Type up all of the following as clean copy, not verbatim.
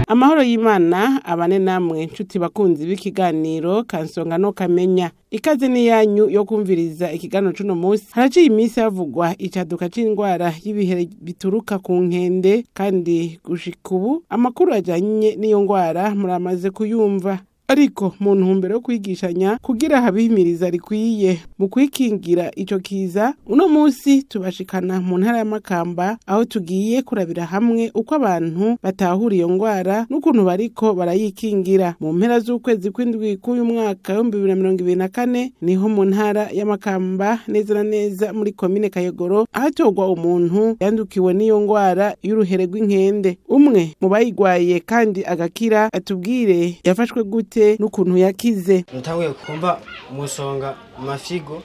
Amahoro y'Imana abane namwe nshuti bakunzi b'ikiganiro Kansonga no Kamenya. Ikaze ni yanyu yo kumviriza ikiganiro cuno munsi. Haraciye iminsi havugwa icaduka c'indwara y'ibihere bituruka ku nkende, kandi gushika ubu amakuru ajanye n'iyo ngwara muramaze kuyumva. Ariko mu ntumbero yo kwigishanya kugira habihimiriza rikwiye mu kwikingira ico kiza, uno munsi tubashikana mu ntara ya Makamba, aho tugiye kurabira hamwe uko abantu batahura iyo ngwara n'ukuntu bariko barayikingira. Mu mpera z'ukwezi kw'indwi k'uyu mwaka 2024 niho mu ntara ya Makamba, neza na neza muri komine Kayogoro, ahatorwa umuntu yandukiwe n'iyo ngwara y'uruhere rw'inkende. Umwe mu bayigwaye kandi agakira atubwire yafashwe gute n'ukuntu yakize. Ntanguye kumva umusonga mafigo,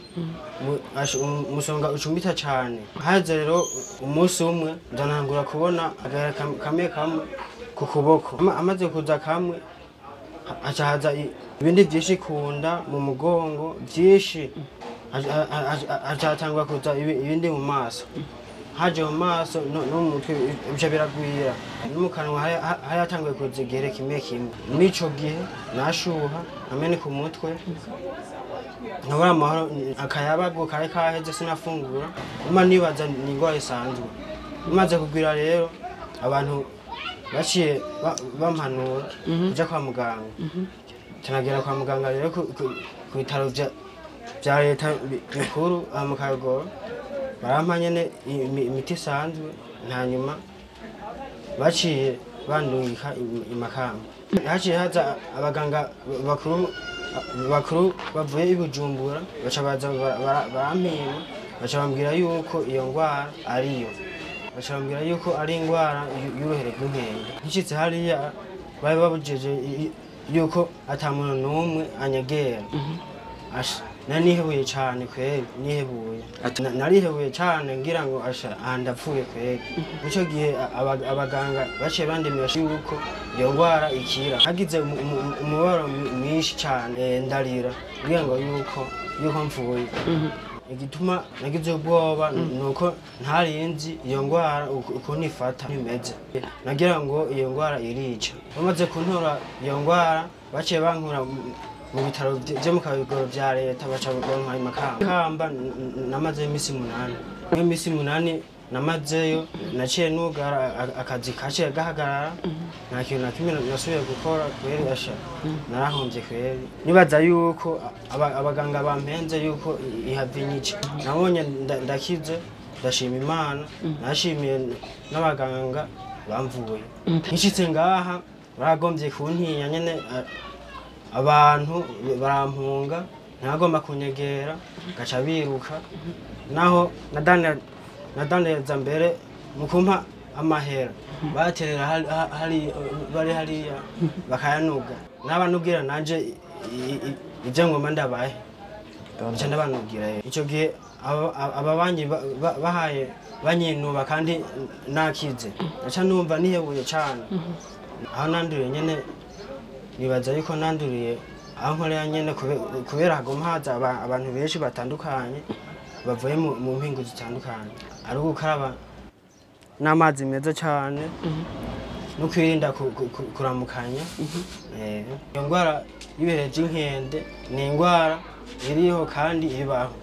umusonga ucumbita cane. Haze rero umunsi umwe ndanangura kubona agahera kamwe kamwe ku kuboko. Amaze kuza kamwe haca haza ibindi vyinshi kunda mu mugongo vyinshi, haca hatangura kuza ibindi mu maso. Haje mu maso no mu mutwe bica biragwira, no mu kanwa hari hatanguye kuza igihere kimwe kimwe. N'ico gihe nashuha hamwe ku mutwe nkabura amahoro, akayabagu kari kaheze sinafungura, nguma nibaza ni ingwara isanzwe. Bimaze kugwira rero abantu baciye bampanura kuja kwa muganga. Canagera kwa muganga rero ku bitaro vya leta bikuru aha mu Kayogoro, barampa nyene imiti isanzwe. Hanyuma baciye bandungika i Makamba. Haciye haza abaganga bakuru bakuru bavuye i Bujumbura, baca baza barampima, baca bambwira yuko iyo ngwara ariyo, baca bambwira yuko ari ingwara y'uruhere rw'inkende. Nshitse hariya bari babujeje yuko ata muntu n'umwe anyegera. Asha nanihebuye cane kweri, nihebuye. Narihebuye cane ngira ngo asha aha ndapfuye kweri. Ico gihe abaganga baciye bandemesha yuko iyo ngwara ikira. Hagize umubabaro mwinshi cane, ndarira ngira ngo yuko mfuye. Igituma nagize ubwoba nuko ntarinzi iyo ngwara ukuntu ifata imeze. Nagira ngo iyo ngwara irica. Bamaze kuntora iyo ngwara baciye bankura mu bitaro vyo mu Kayogoro vya leta, baca bampa Makamba. Kamba namazeyo imisi 8. Iyo misi 8 namazeyo naciye nugara akazi kaciye gahagarara, nta kintu na kimwe nasubiye gukora kweri. Asha narahomvye kweri. Nibaza yuko abaganga bampenze yuko ihava inyica. Nabonye ndakize, ndashima Imana, nashimiye n'abaganga bamvuye. Nshitse ngaha baragomvye kuntinya nyene, abantu barampunga, ntagomba kunyegera, gaca biruka. Naho nadaneza mbere mu kumpa amahera baterera hari bari hariya bakayanuga. Nabanubwira nanje ivyo ngoma ndabahe, nca ndabanubwira. Ico gihe ababanyi bahaye banyinuba kandi nakize, naca numva nihebuye cane. Aho nanduriye nyene nibaza yuko nanduriye aho nkorera nyene, kubera haguma haza abantu benshi batandukanye bavuye mu mpingo zitandukanye. Ari ugukaraba n'amazi meza cane no kwirinda kuramukanya. Iyo ngwara y'ibihere vy'inkende ni ingwara iriho kandi ibaho,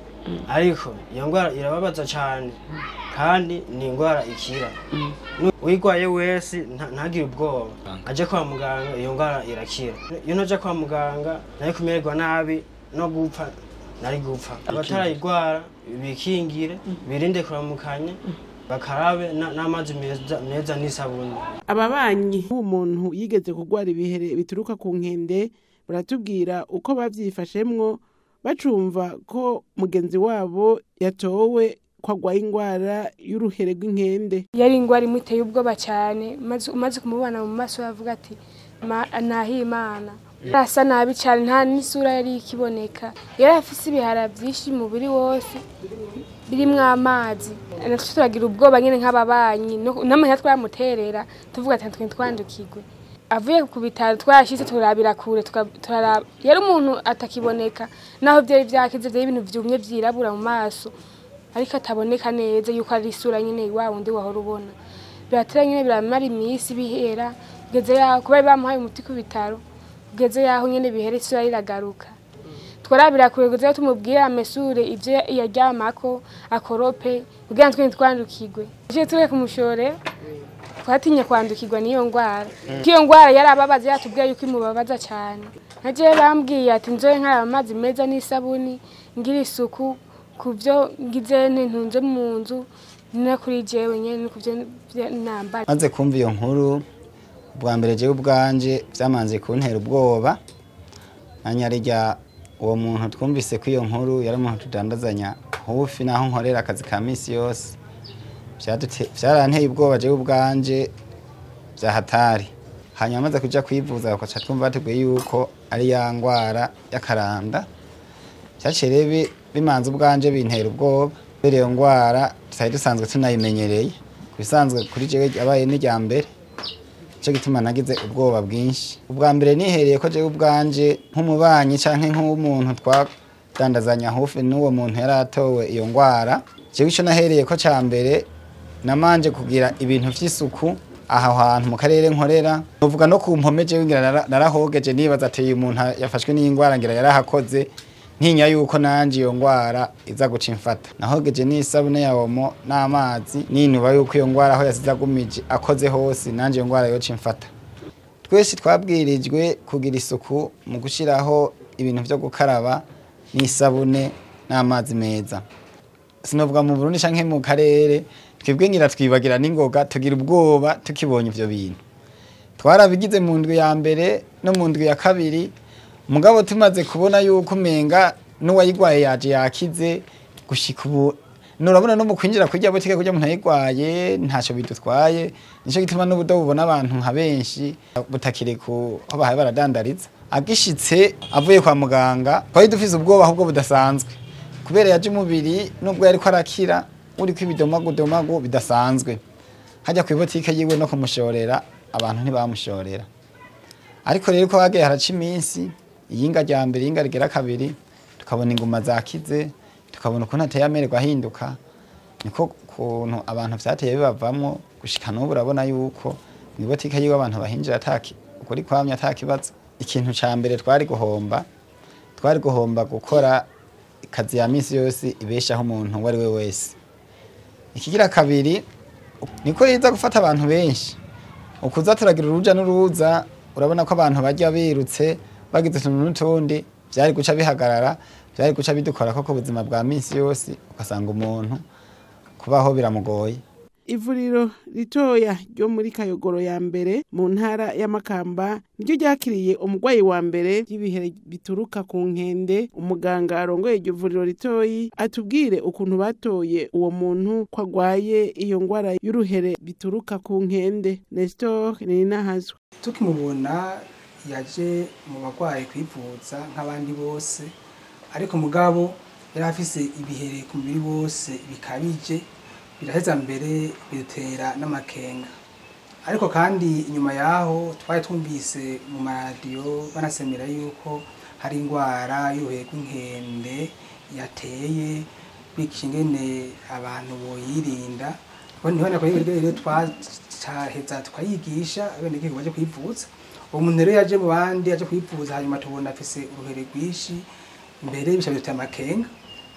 ariko iyo ngwara irababaza cane kandi ni ingwara ikira. Uyigwaye wese ntagire ubwoba, aje kwa muganga, iyo ngwara irakira. Iyo ntaja kwa muganga nari kumererwa nabi no gupfa, nari gupfa. Abatarayigwara bikingire, birinde kuramukanya, bakarabe n'amazi meza n'isabuni. Ababanyi b'umuntu yigeze kugwara ibihere bituruka ku nkende baratubwira uko bavyifashemwo bacumva ko mugenzi wabo yatowe ko agwaye ingwara y'uruhere rw'inkende. Yari ingwara imuteye ubwoba cyane, umaze kumubona mu maso yavuga ati nahi Imana. Asa nabi cyane, nta n'isura yari ikiboneka. Yari afise ibihara vyinshi mubiri wose birimwo amazi. Natwe turagira ubwoba nyene nk'ababanyi, n'amahera twamuterera tuvuga ati twe twandukirwe. Avuye ku bitaro twashitse turabira kure, turaraba yari umuntu atakiboneka, naho vyari vyakize vyari ibintu vyumye vyirabura mu maso, ariko ataboneka neza yuko ari isura nyene wa wundi wahora ubona. Biratera nyene biramara imisi bihera, Kugeze yaho kuba bamuhaye umuti ku bitaro, kugeze yaho nyene bihere isura iragaruka. Twarabira kure kugeze tumubwira amesure ivyo yaryamako akorope kugira ngo twandukirwe. Je turi kumushore twatinye kwandukirwa niyo ngwara. Kiyo ngwara yarababaza yatubwiye yuko imubabaza cyane. Naje bambwiye ati nzoye nkaraba amazi meza n'isabuni ngira isuku kuvyo ngize ntunze mu nzu no kuri jewe nyene kuvyo nambara. Maze kumva iyo nkuru bwa mbere jewe ubwanje byamanze kuntera ubwoba. Nanyarija uwo muntu twumvise ko iyo nkuru yari umuntu tudandazanya hufi naho nkorera akazi ka misi yose. Byaranteye ubwoba jewe ubwanje byahatari. Hanyuma amaze kuja kwivuza bakaca twumva batubwiye yuko ari ya ngwara y'akaranda. Vyaciye bimanze ubwanje bintera ubwoba. Kubera iyo ngwara tutari dusanzwe tunayimenyereye. Kubisanzwe kuri jewe yabaye n'irya mbere. Nico gituma nagize ubwoba bwinshi. Ubwa mbere nihereye ko jewe ubwanje nk'umubanyi canke nk'umuntu twadandazanya hufi n'uwo muntu yaratowe iyo ngwara. Jewe ico nahereye ko ca mbere namanje kugira ibintu vy'isuku aha hantu mu karere nkorera. Uvuga no ku mpome jewe ngira narahogeje nibaza ati uyu muntu yafashwe n'ingwara ngira yarahakoze, ntinya yuko nanje iyo ngwara iza guca imfata. Nahogeje n'isabune ya Omo n'amazi ninuba yuko iyo ngwara aho yasize agumije akoze hose nanje iyo ngwara yoca imfata. Twese twabwirijwe kugira isuku mu gushiraho ibintu vyo gukaraba n'isabune n'amazi meza. Sinovuga mu Burundi canke mu karere twebwe ngira twibagira n'ingoga tugira ubwoba tukibonye ivyo bintu. Twarabigize mu ndwi ya mbere no mu ndwi ya kabiri, mugabo tumaze kubona yuko umenga n'uwayigwaye yaje yakize gushika ubu. Nurabona no mu kwinjira kurya butike kurya umuntu ayigwaye ntaco bidutwaye. Nico gituma n'ubudo bubona abantu nka benshi butakiri ku aho bahaye baradandariza. Agishitse avuye kwa muganga twari dufise ubwoba ahubwo budasanzwe. Kubera yaje umubiri nubwo yariko arakira uri kwibidomago bidasanzwe. Hajya ku butike yiwe no kumushorera abantu ntibamushorera. Ariko rero ko hagiye haraca iminsi iyinga rya mbere iyinga rigera kabiri tukabona inguma zakize, tukabona ukuntu ateye amererwa ahinduka. Niko kuntu abantu vyateye bibavamwo gushika n'ubu urabona yuko mu butike yiwe abantu bahinjira ataki ukuri kwamya atakibazo. Ikintu ca mbere twari guhomba gukora ikazi ya misi yose ibeshaho umuntu uwo ari we wese. Ikigira kabiri niko yiza gufata abantu benshi. Ukuza turagira uruja n'uruza, urabona ko abantu bajya birutse bagize utuntu n'utundi, vyari guca bihagarara, vyari guca bidukora ko ubuzima bwa misi yose ugasanga umuntu kubaho biramugoye. Ivuriro ritoya ryo muri Kayogoro ya mbere mu ntara ya Makamba niryo ryakiriye umugwayi wa mbere y'ibihere bituruka ku nkende. Umuganga arongoye iryo vuriro ritoyi atubwire ukuntu batoye uwo muntu ko agwaye iyo ngwara y'uruhere bituruka ku nkende. Nestor Ninahazwe. Tukimubona yaje mu bagwayi kwivuza nk'abandi bose, ariko mugabo yari afise ibihere ku mubiri wose bikabije, biraheza mbere bidutera n'amakenga. Ariko kandi inyuma yaho twari twumvise mu maradiyo banasemera yuko hari ingwara y'uruhere rw'inkende yateye, bityo ingene abantu boyirinda. Niho nako rero twaheza tukayigisha abenegihugu baje kwivuza. Uwo muntu rero yaje mu bandi aje kwivuza, hanyuma tubona afise uruhere rwinshi mbere bica bidutera amakenga.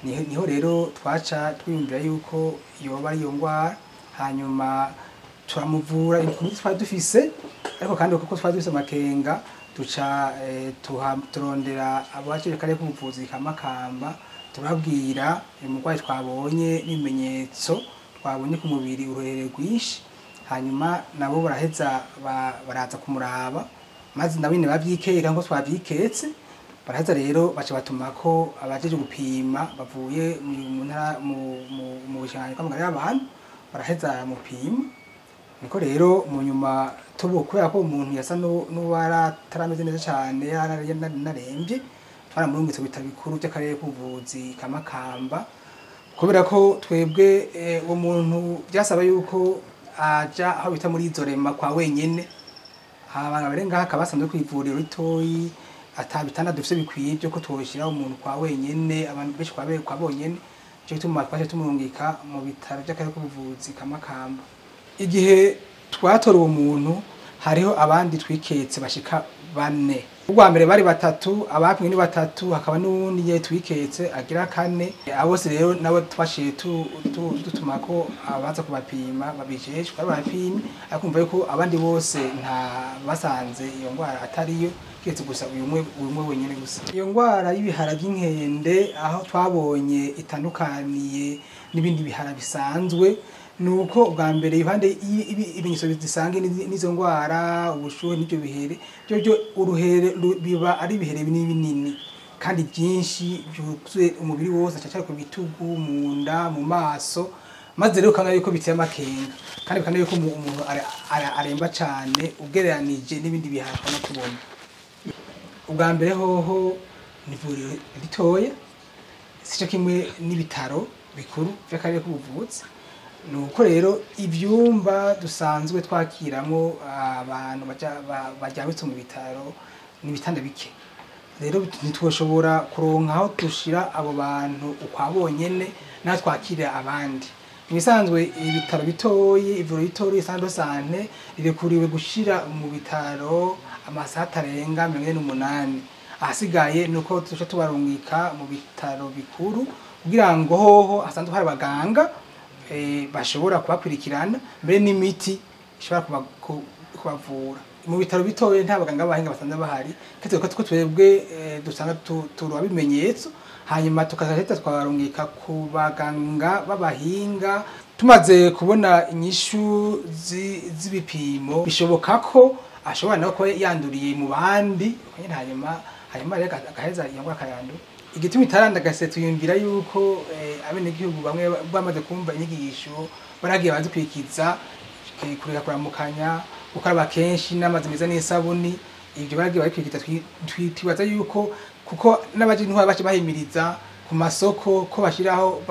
Niho rero twaca twiyumvira yuko yoba ari iyo ngwara, hanyuma turamuvura imiti twari dufise. Ariko kandi kuko twari dufise amakenga duca turondera abajejwe akarere k'ubuvuzi ka Makamba, turabwira umurwayi twabonye n'ibimenyetso twabonye ku mubiri uruhere rwinshi, hanyuma nabo baraheza baraza kumuraba, maze nabo nyene bavyikeka ngo twavyiketse. Baraheza rero baca batuma ko abajeje gupima bavuye mu ntara mu bushikiranganji bw'amagara y'abantu, baraheza baramupima. Niko rero mu nyuma tubo kubera ko umuntu yasa n'uwara atarameze neza cane, yararembye, twaramurungitse ku bitaro bikuru by'akarere k'ubuvuzi ka Makamba. Kubera ko twebwe uwo muntu byasaba yuko aja aho bita muri izorema kwa wenyene, abantu barenga hakaba basanzwe kwivuriro ritoyi ata bitanda dufise bikwiye byo ko twoshira umuntu kwa wenyene, abantu benshi kwa bonyene. Cyo gituma twaje tumurungika mu bitaro by'akarere k'ubuvuzi ka Makamba. Igihe twatora uwo muntu Hariho abandi twiketse bashika 4. Ubwa mbere bari 3, abapimwe ni 3, hakaba n'uwundi nyene twiketse agira 4. Abo bose rero nabo twashiye dutuma ko abaza kubapima babijejwe bari barapimye, ariko umva yuko abandi bose nta basanze iyo ngwara atariyo, kiretse gusa uyu umwe wenyene gusa. Iyo ngwara y'ibihara by'inkende aho twabonye itandukaniye n'ibindi bihara bisanzwe nuko ubwa mbere impande ibimenyetso bisange n'izo ngwara, ubushuhe n'ibyo bihere byo uruhere biba ari ibihere binini kandi byinshi byuzuye umubiri wose, cyane ku bitugu, mu nda, mu maso, maze rero ukabona yuko biteye amakenga kandi ukabona yuko umuntu aremba cyane ugereranije n'ibindi bihara twama tubona. Ubwa mbere hoho ni ivuriro ritoya, sico kimwe n'ibitaro bikuru by'akarere k'ubuvuzi. Nuko rero ivyumba dusanzwe twakiramo abantu bajyabitse mu bitaro n'ibitanda bike, rero ntitwoshobora kuronka aho dushira abo bantu ukwa bonyene naho twakirira abandi. Mu bisanzwe ibitaro bitoyi, ivuriro ritoyi Centre de Santé rirekuriwe gushira mu bitaro amasaha atarenga 48. Ahasigaye nuko tuca tubarungika mu bitaro bikuru kugira ngo hoho hasanzwe hari abaganga bashobora kubakurikirana mbere n'imiti ishobora kubavura. Mu bitaro bitoye nta baganga b'abahinga basanzwe bahari, keretse ko twebwe dusanga turuha ibimenyetso, hanyuma tukazahita twabarungika ku baganga b'abahinga. Tumaze kubona inyishu z'ibipimo bishoboka ko ashobora no kuba yanduriye mu bandi, hanyuma rero agaheza iyo ngwara akayandura. Igituma itarandagase tuyumvira yuko abenegihugu bamwe bamaze kumva inyigisho baragiye bazikwikiza, kureka kuramukanya, gukaraba kenshi n'amazi meza n'isabuni, ibyo baragiye babikwikiza. Twibaza yuko kuko n'abaje intwari bace bahimiriza ku masoko ko bashiraho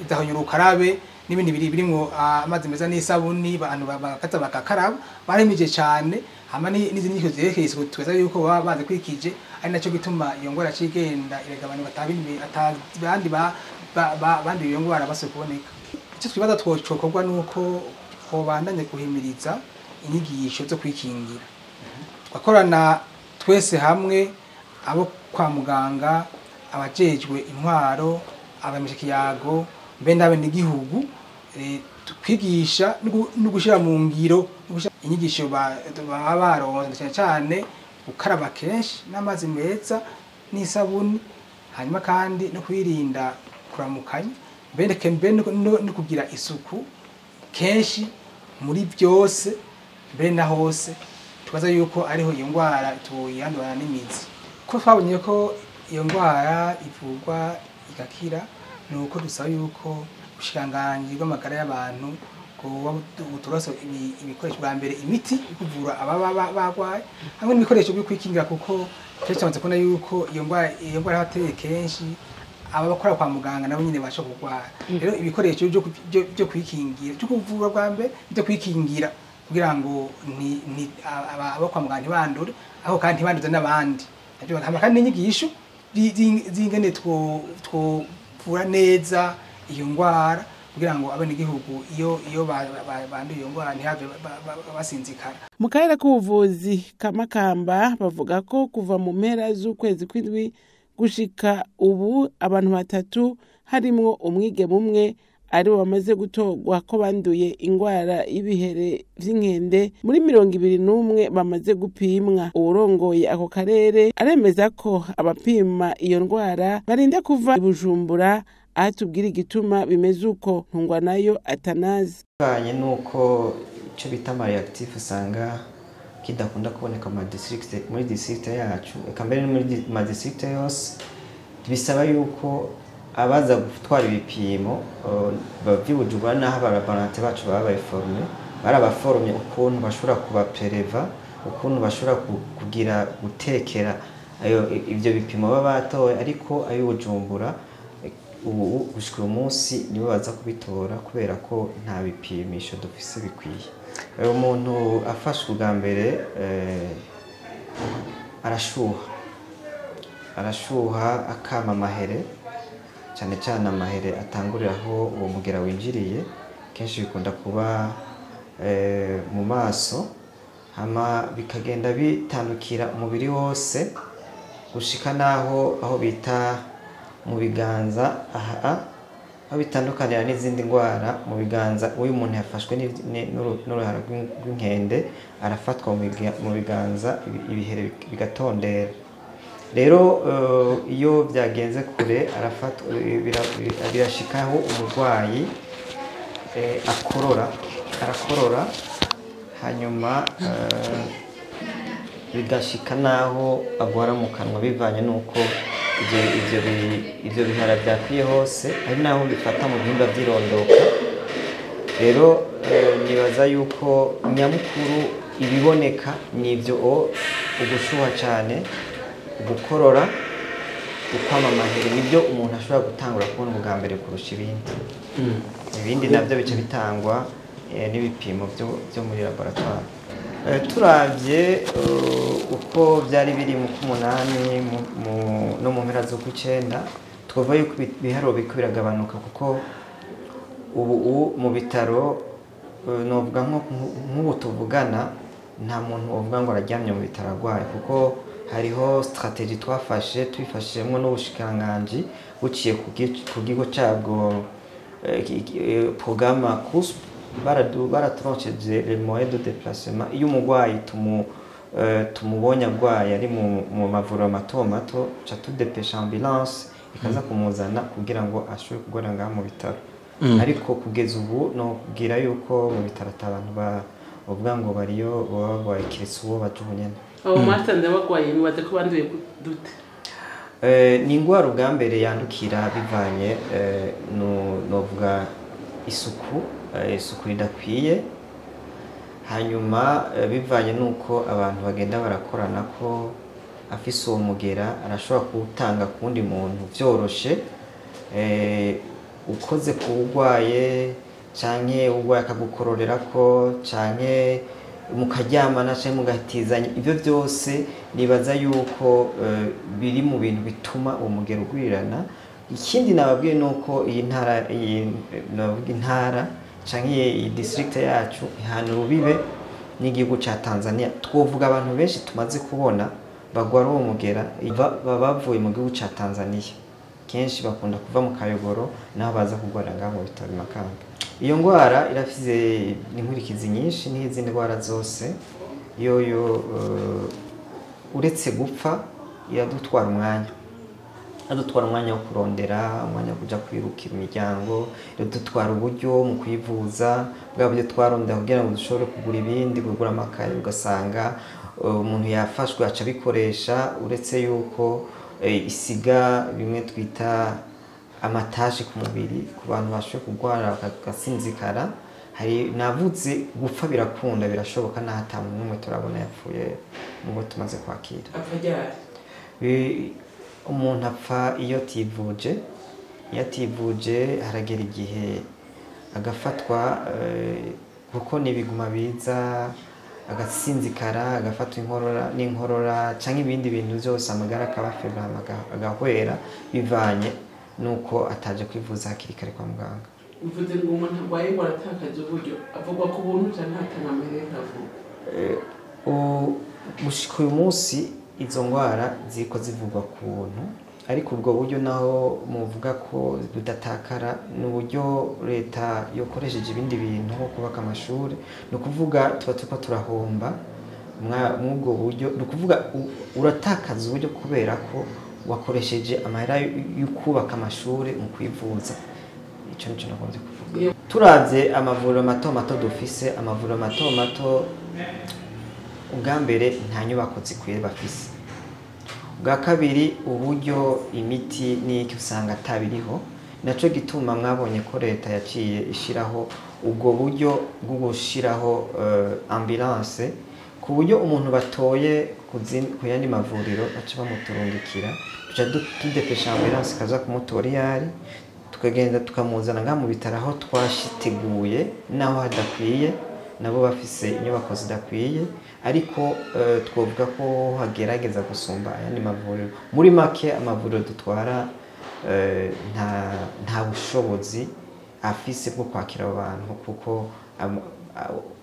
idahonyura ukarabe n'ibindi biri birimwo amazi meza n'isabuni, abantu bakaza bakakaraba, baremije cyane. Hama n'izindi nyigisho zerekeye isuku tweza yuko baba bazikwikije, ari naco gituma iyo ngwara cigenda iragabanuka, atabandi banduye iyo ngwara basubiye kuboneka. Icyo twibaza twocokorwa nuko hobandanye guhimiriza inyigisho zo kwikingira, twakorana twese hamwe, abo kwa muganga, abajejwe intwaro, abamishikiyago, mbe n'abenegihugu, kwigisha no gushira mu ngiro inyigisho baba baronse, cyane cyane gukaraba kenshi n'amazi meza n'isabuni, hanyuma kandi no kwirinda kuramukanya, mbe no kugira isuku kenshi muri byose mbe na hose. Tubaza yuko ariho iyo ngwara tuyandurana n'imizi. Ko twabonye ko iyo ngwara ivurwa igakira, nuko dusaba yuko ubushikiranganji bw'amagara y'abantu buturose ibikoresho, bwa mbere imiti kuvura ababa bagwaye hamwe n'ibikoresho byo kwikingira, kuko kenshi tumaze kubona yuko iyo ngwara hateye kenshi abakora kwa muganga nabo nyine basha kurwara. Rero ibikoresho byo kwikingira, byo kuvura bwa mbere, byo kwikingira kugira ngo abo kwa muganga ntibandure, aho kandi ntibanduze n'abandi. Kandi n'inyigisho z'ingene twovura neza iyo ngwara kugira ngo abenegihugu iyo banduye iyo ngwara ntihave basinzikara. Mu karere k'ubuvuzi ka Makamba bavuga ko kuva mu mpera z'ukwezi kw'indwi gushika ubu abantu 3 harimwo umwigeme umwe aribo bamaze gutorwa ko banduye ingwara y'ibihere vy'inkende muri 21 bamaze gupimwa. Uwurongoye ako karere aremeza ko abapima iyo ndwara barinda kuva i Bujumbura, ahatubwira igituma bimeze uko. Ntungwa nayo Atanazi. Bivanye nuko ico bita reactif usanga kidakunda kuboneka mu district, muri district yacu, eka mbere no muri ma district yose, bisaba yuko abaza gutwara ibipimo bava i Bujumbura, naho abalaborante bacu baba bayiforme, barabaformye ukuntu bashobora kubapereva, ukuntu bashobora kugira gutekera ayo ivyo bipimo baba batoye, ariko ayo Bujumbura ubu gushika uyu munsi nibo baza kubitora kubera ko nta bipimisho dufise bikwiye. Uyu muntu afashwe ubwa mbere arashuha akama amahere, cyane cyane amahere atangurira aho uwo mugera winjiriye, kenshi bikunda kuba mu maso, hama bikagenda bitandukira umubiri wose gushika naho aho bita mu biganza, aha aho bitandukanira n'izindi ndwara mu biganza. Uyu muntu yafashwe n'uruhara rw'inkende arafatwa mu biganza, ibihere bigatondera. Rero iyo byagenze kure arafatwa, birashikaho umurwayi akorora, arakorora, hanyuma bigashika naho agwara mu kanwa, bivanye nuko ivyo bihara byakwiye hose, ari naho bifata mu bihimba by'irondoka. Rero nibaza yuko nyamukuru ibiboneka nivyo ugushuha cyane, gukorora, ukwama amahere, nibyo umuntu ashobora gutangura kubona ubwa mbere kurusha ibindi. Ibindi navyo bice bitangwa n'ibipimo byo muri laboratoire. Turavye uko byari biri mu kumunani no mu mpera z'ukwicenda, twavuga yuko ibiharuro biriko biragabanuka, kuko ubu mu bitaro novuga nk'ubu tuvugana nta muntu wovuga ngo araryamye mu bitaro arwaye, kuko hariho strategie twafashe twifashijemwo n'ubushikiranganji buciye ku kigo cabwo, programme COUSP, baraturonkeje les moyens de déplacement. Iyo umurwayi tumubonye agwaye ari mu mavuriro mato mato, ca tudepesha ambulance ikaza kumuzana kugira ngo ashobore kugora ngaha mu bitaro. Ariko kugeza ubu no kubwira yuko mu bitaro ata bantu bavuga ngo bariyo baba bagwaye, kiretse uwo baje ubu nyene. Abo mwasanze bagwaye mubaze ko banduye dute? Ni ingwara ubwa mbere yandukira bivanye novuga isuku ridakwiye, hanyuma bivanye nuko abantu bagenda barakorana ko afise uwo mugera arashobora kuwutanga ku wundi muntu vyoroshe, ukoze ku wugwaye canke ugwaye akagukororerako canke mukaryamana canke mugatizanya, ivyo vyose nibaza yuko biri mu bintu bituma uwo mugera ugwirirana. Ikindi nababwiye nuko iyi ntara, iyi navuga intara canke iyi district yacu ihana urubibe n'igihugu ca Tanzania. Twovuga abantu benshi tumaze kubona bagwara uwo mugera baba bavuye mu gihugu ca Tanzania, kenshi bakunda kuva mu Kayogoro naho baza kugwara ngaho mu bitaro i Makamba. Iyo ngwara irafise inkurikizi nyinshi n'izindi ndwara zose, yoyo uretse gupfa iradutwara umwanya, adutwara umwanya wo kurondera, umwanya wo kuja kwirukira imiryango, iradutwara uburyo mu kwivuza, bwa buryo twarondera kugira ngo dushobore kugura ibindi, kugura amakaye, ugasanga umuntu yafashwe aca abikoresha. Uretse yuko isiga bimwe twita amataje ku mubiri ku bantu bashoboye kugwara bagasinzikara. Hari navuze gupfa birakunda, birashoboka, naho ata muntu n'umwe turabona yapfuye mu bo tumaze kwakira. Apfa ryari? Umuntu apfa iyo ativuje. Iyo ativuje haragera igihe agafatwa, kuko n'ibiguma biza, agasinzikara, agafatwa inkorora n'inkorora canke ibindi bintu vyose, amagara akaba faible, agahwera, bivanye nuko ataje kwivuza hakiri kare kwa muganga. Mvuze ngo umuntu arwaye ngo aratakaza uburyo, avugwa ku buntu canke atanga amaherena avuga? Gushika uyu munsi izo ngwara ziriko zivugwa ku buntu, ariko ubwo buryo naho muvuga ko budatakara, ni uburyo leta yokoresheje ibindi bintu nko kubaka amashuri. Ni ukuvuga tuba turiko turahomba mw'ubwo buryo, ni ukuvuga uratakaza uburyo kubera ko wakoresheje amahera yo kubaka amashuri mu kwivuza. Ico nico nakunze kuvuga. Turavye amavuriro mato mato dufise, amavuriro mato mato ubwa mbere nta nyubako zikwiye bafise, ubwa kabiri uburyo imiti n'iki usanga atabiriho. Naco gituma mwabonye ko leta yaciye ishiraho ubwo buryo bwo gushiraho ambulance, ku buryo umuntu batoye ku yandi mavuriro baca bamuturungikira, tuca tudepesha ambulance ikaza kumutora iyo ari, tukagenda tukamuzana ngaha mu bitaro aho twashiteguye, naho hadakwiye, nabo bafise inyubako zidakwiye, ariko twovuga ko hagerageza gusumba ayandi mavuriro. Muri make amavuriro dutwara nta bushobozi afise bwo kwakira abo bantu, kuko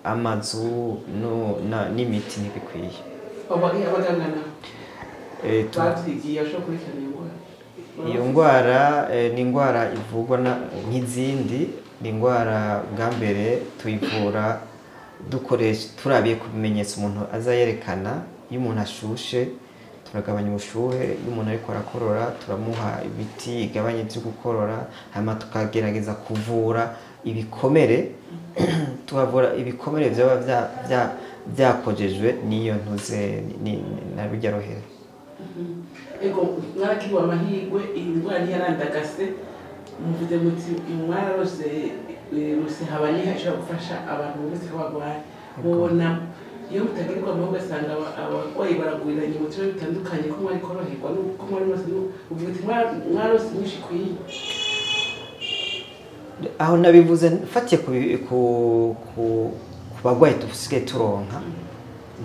Amazu n'imiti ntibikwiye. Abaganga nabo bavyigiye bashobora gukurikirana iyo ndwara? Iyo ndwara ni indwara ivurwa nk'izindi. Ni indwara bwa mbere tuyivura dukoresha turabiye ku bimenyetso umuntu aza yerekana. Iyo umuntu ashushe turagabanya ubushuhe, iyo umuntu ariko arakorora turamuha imiti igabanya ibyo gukorora, hanyuma tukagerageza kuvura ibikomere, tukavura ibikomere byaba byakojejwe n'iyo ntuze na rujya ruhere. Ego, mwarakiriwe amahirwe, iyi ndwara ntiyarandagase. Muvuze muti mwararose rusehabaniha ishobora gufasha abantu bumvise ko barwaye. Mubona iyo mutagirirwa amahirwe ugasanga abarwayi baragwiriranye mu turere dutandukanye, ko mwari koroherwa ko mwari mwese uvuga uti mwarose inyinshi ikwiye? Aho nabivuze mfatiye ku barwayi dusigaye turonka,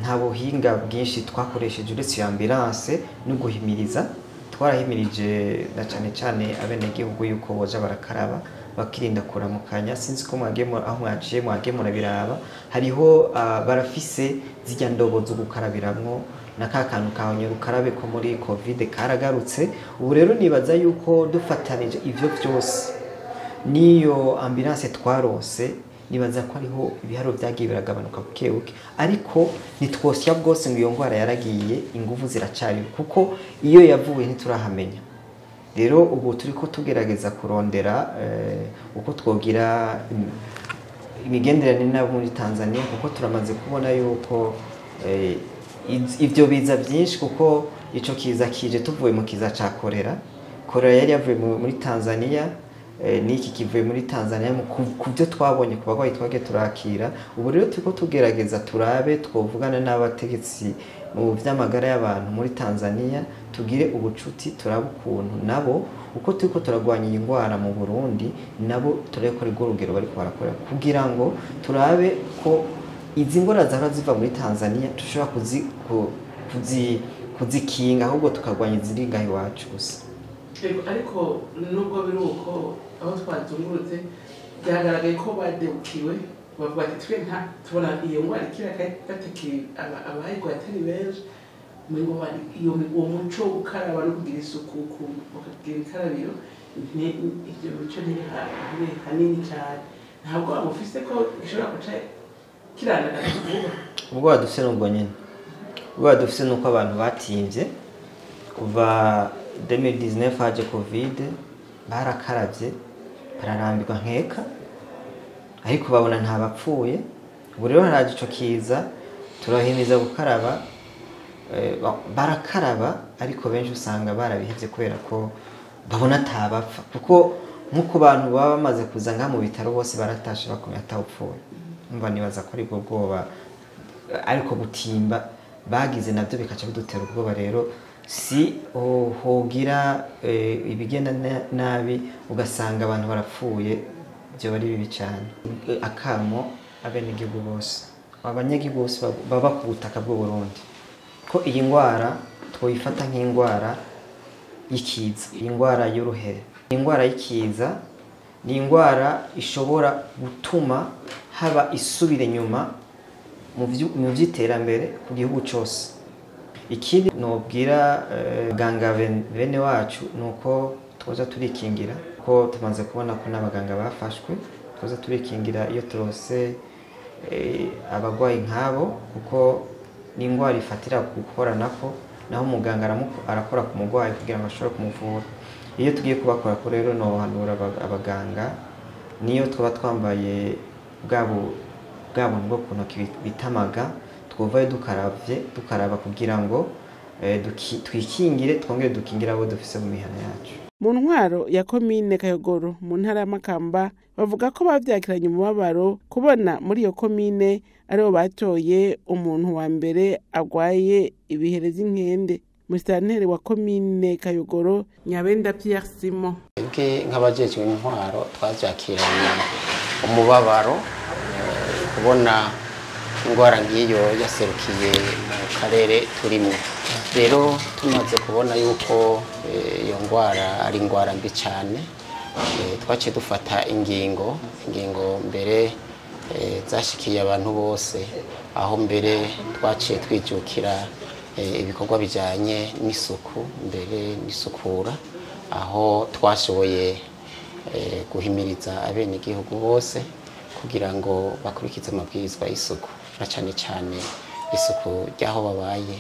nta buhinga bwinshi twakoresheje uretse iyo ambulance no guhimiriza. Twarahimirije na cane cane abenegihugu yuko boja barakaraba, bakirinda kuramukanya. Sinzi ko aho mwaciye mwagiye murabiraba, hariho barafise zirya ndobo zo gukarabiramwo na ka kantu ka ukarabe ko muri covid karagarutse. Ubu rero nibaza yuko dufatanije ivyo vyose niyo ambulance twarose, nibaza ko ariho ibiharuro vyagiye biragabanuka buke buke, ariko ntitwosya bwose ngo iyo ndwara yaragiye, inguvu ziracariho kuko iyo yavuye ntiturahamenya. Rero ubu turiko tugerageza kurondera uko twogira imigenderanire nabo muri Tanzania, kuko turamaze kubona yuko ivyo biza byinshi, kuko ico kiza kije tuvuye mu kiza ca korera. Korera yari yavuye muri Tanzania, niki kivuye muri Tanzania ku byo twabonye ku bagwayi twagiye turakira. Ubu rero turiko tugerageza turabe twovugana n'abategetsi mu vy'amagara y'abantu muri Tanzania, tugire ubucuti, turabe ukuntu nabo uko turiko turagwanya iyi ndwara mu Burundi, nabo turebe ko ari rwo rugero bariko barakora, kugira ngo turabe ko izi ndwara zahora ziva muri Tanzania dushobora kuzikinga, ahubwo tukagwanya iziri ngaha iwacu gusa. Ariko nubwo biri uko, aho twazungurutse byagaragaye ko badebukiwe, bavuga ati twe nta tubona iyo ndwara ikira batakiri abayirwaye atari benshi, ngo iyo uwo muco wo gukaraba no kugira isuku, bakagira ibikarabiro, ibyo mico ntiri hanini cyane. Ntabwo bamufise ko gishobora guca kirandagaza vuba? Ubwoba dufise n'ubwo nyene, ubwoba dufise nuko abantu batimvye kuva 2019 haje covid, barakaravye bararambirwa nkeka, ariko babona nta bapfuye. Ubu rero haraje ico kiza, turahimiza gukaraba, barakaraba, ariko benshi usanga barabihevye kubera ko babona atabapfa, kuko nk'uko bantu baba bamaze kuza ngaha mu bitaro bose baratashe bakomeye atawupfuye. Umva, nibaza ko aribwo bwoba, ariko gutimba bagize navyo bikaca bidutera ubwoba. Rero si hogira ibigenda nabi ugasanga abantu barapfuye, byo bari bibi cyane. Akamo abenegihugu bose, abanyagihugu bose baba ku butaka bw'u Burundi, ko iyi ndwara twoyifata nk'indwara y'ikiza, iyi ndwara y'uruhere, indwara y'ikiza ni indwara ishobora gutuma haba isubira inyuma mu vy'iterambere ku gihugu cose. Ikindi nobwira abaganga bene wacu nuko twoza turikingira, ko tumaze kubona ko n'abaganga bafashwe, twoza turikingira iyo turose abagwayi nk'abo, kuko ni indwara ifatira gukoranako, naho umuganga arakora ku mugwayi kugira ngo ashobore kumuvura. Iyo tugiye kubakora ko rero nohanura abaganga, niyo twaba twambaye bwa buntu bwo ku ntoki bita amaga, twuvayo dukaravye, dukaraba kugira ngo twikingire, twongere dukingire abo dufise mu mihana yacu. Mu ntwaro ya komine Kayogoro mu ntara ya Makamba bavuga ko bavyakiranye umubabaro kubona muri iyo komine aribo batoye umuntu wa mbere agwaye ibihere vy'inkende. Musitanteri wa komine Kayogoro Nyabenda Pierre Simon: Twebwe nk'abajejwe intwaro twavyakiranye umubabaro kubona ingwara nk'iyo yaserukiye mu karere turimwo. Rero tumaze kubona yuko iyo ngwara ari ingwara mbi cyane, twaciye dufata ingingo mbere zashikiye abantu bose, aho mbere twaciye twijukira ibikorwa bijanye n'isuku mbere n'isukura, aho twashoboye guhimiriza abenegihugu bose kugira ngo bakurikize amabwirizwa y'isuku, na cane cane isuku ry'aho babaye,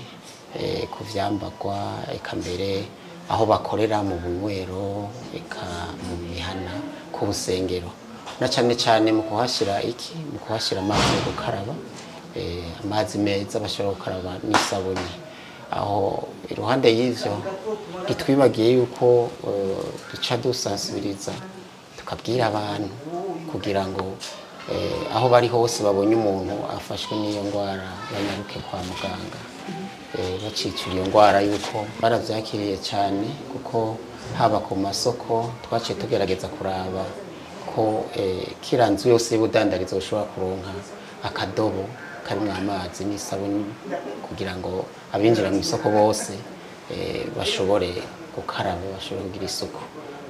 ku vyambagwa, eka mbere aho bakorera mu bunywero, eka mu mihana, ku busengero, na cane cane mu kuhashira iki, mu kuhashira amazi yo gukaraba, amazi meza bashobora gukaraba n'isabuni. Aho iruhande y'ivyo ntitwibagiye yuko duca dusansibiriza tukabwira abantu kugira ngo aho bari hose babonye umuntu afashwe n'iyo ndwara banyaruke kwa muganga. Bacicura iyo ndwara yuko baravyakiriye cyane, kuko haba ku masoko twaciye tugerageza kuraba ko kira nzu yose y'ubudandarizo ushobora kuronka akadobo karimwo amazi n'isabuni kugira ngo abinjira mu isoko bose bashobore gukaraba, bashobore kugira isuku.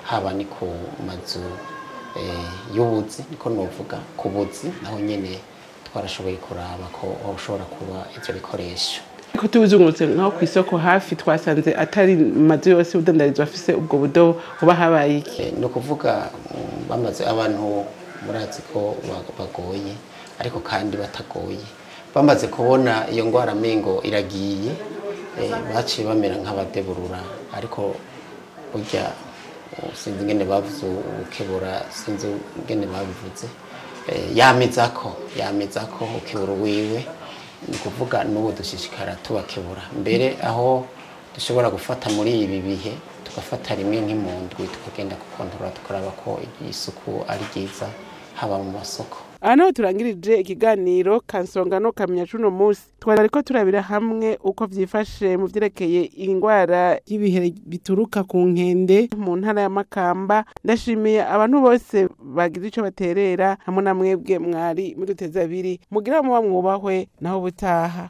Haba ni ku mazu y'ubuzi, niko novuga ku buzi, naho nyene twarashoboye kuraba ko hoshobora kuba ivyo bikoresho. Ko tubizungurutse nkaho ku isoko hafi twasanze atari mazu yose y'ubudandarizo afise ubwo budobo, uba habaye iki? Ni ukuvuga bamaze abantu murazi ko bagoye, ariko kandi batagoye, bamaze kubona iyo ndwara mengo iragiye, baciye bamera nk'abadeburura. Ariko burya sinzi ingene bavuze ukebura, sinzi ingene babivuze, yamizako ukebura wiwe. Ni ukuvuga n'ubu dushishikara tubakebura mbere, aho dushobora gufata muri ibi bihe tugafata rimwe nk'imundwi tukagenda gukontorora tukaraba ko isuku ari ryiza haba mu masoko. Aha naho turangirije ikiganiro Kansonga no Kamenya cuno musi, twariko turabira hamwe uko vyifashe mu vyerekeye ingwara y'ibihere bituruka ku nkende mu ntara ya Makamba. Ndashimiye abantu bose bagize ico baterera, hamwe na mwebwe mwari muduteze abiri. Mugira muba mwubahwe, naho butaha.